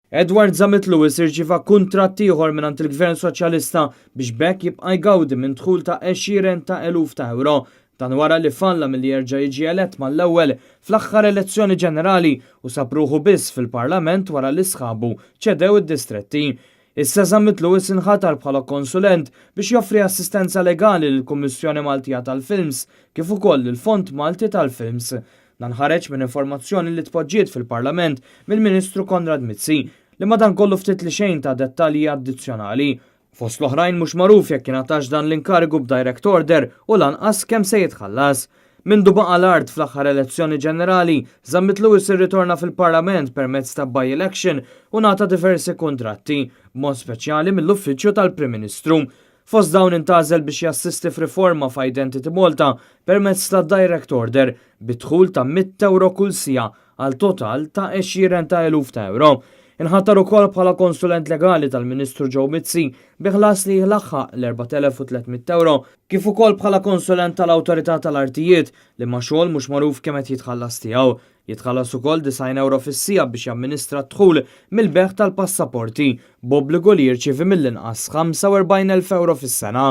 Edward Zammit Lewis irċieva kuntratt ieħor mingħand il-Gvern Soċjalista biex b'hekk jibqa' jgawdi minn dħul ta' għexieren ta' eluf ta' ewro. Dan wara li falla milli jerġa' jiġi elett mal-ewwel fl-aħħar elezzjoni ġenerali u sab ruħu biss fil-Parlament wara li sħabu ċedew id-distretti. Issa Zammit Lewis inħatar bħala konsulent biex joffri assistenza legali lill-Kummissjoni Maltija tal-Films kif ukoll lill-Fond Malti tal-Films. Dan ħareġ minn informazzjoni li tpoġġiet fil-Parlament mill-Ministru Konrad Mizzi, li madankollu ftit li xejn ta dettalji addizzjonali. Fost l-oħrajn mhux magħruf jekk ingħatax dan l-inkarigu b'direct order u lanqas kemm se jitħallas. Mindu baqa' l-art fl-aħħar elezzjoni ġenerali, Zammit Lewis irritorna fil-Parlament permezz ta' by-election u ngħata diversi kuntratti, b'mod speċjali mill-Uffiċċju tal-Prim Ministru. Fost dawn intgħażel biex jassisti f'riforma f'Identity Malta permezz ta' direct order bi dħul ta' €100 kull siegħa għal total ta' għexieren ta' eluf ta' ewro. Inħatar ukoll bħala konsulent legali tal-Ministru Joe Mizzi bi ħlas li jlaħħaq l-€4,300 kif ukoll bħala konsulent tal-Awtorità tal-Artijiet li ma' xogħol mhux magħruf kemm qed jitħallas tiegħu. Jitħallas ukoll €90 fis-siegħa biex jamministra d-dħul mill-bejgħ tal-passaporti b'obbligu li jirċievi mill-inqas €45,000 fis-sena.